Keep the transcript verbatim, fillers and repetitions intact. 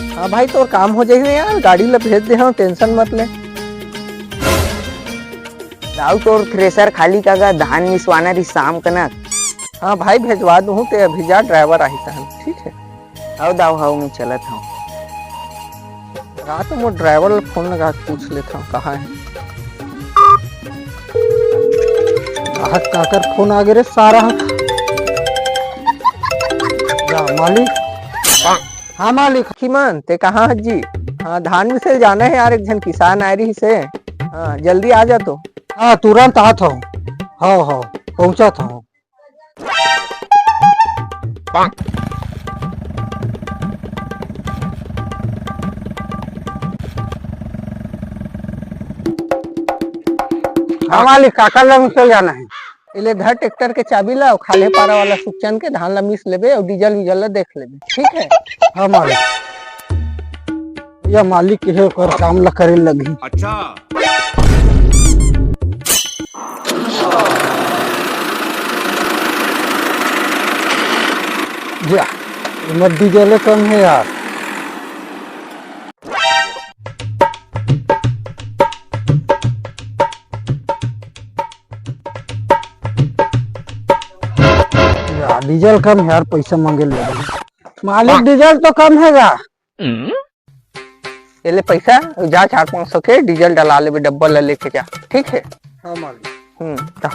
हाँ भाई, तोर काम हो जाही ना यार, गाड़ी ला भेज दे हँव, tension मत ले। दाऊ, तोर thresher खाली का गा, धान मिसवाना रही शाम कनक। हाँ भाई, भेजवा दूँ, ते अभी जा, driver आही तहन, ठीक है? हव दाऊ, हव, मैं चलत हँव। रात में driver ला phone लगा के पूछ लेत हँव, कहाँ है। आज काकर phone आ गे रे सारा। या मालिक। हाँ मालिक। लक्ष्मण, ते कहाँ हस जी? हाँ, धान मिसे जाना है यार, एक झन किसान आय रहिसे। हाँ, जल्दी आ जा तो। हाँ, तुरंत आत हँव। हव, हव, पहुँचत हँव। हाँ मालिक, काकर ला मिसे जाना है? एले धर tractor के चाबी ला, अउ खाल्हे पारा वाला सुखचंद के धान ला मिस लेबे अउ diesel वीजल ला देख लेबे, ठीक है? हाँ मालिक। या मालिक के हे, ओकर काम ला करे लगही। अच्छा। जा, एमा diesel कम है यार। या, diesel कम है यार, पैसा मांगे ले। मालिक, diesel तो कम है गा। ये ले पैसा, जा चार पाँच सौ के diesel डला लेबे, डब्बा ला लेके जा, ठीक है? हाँ मालिक। हम्म, जा।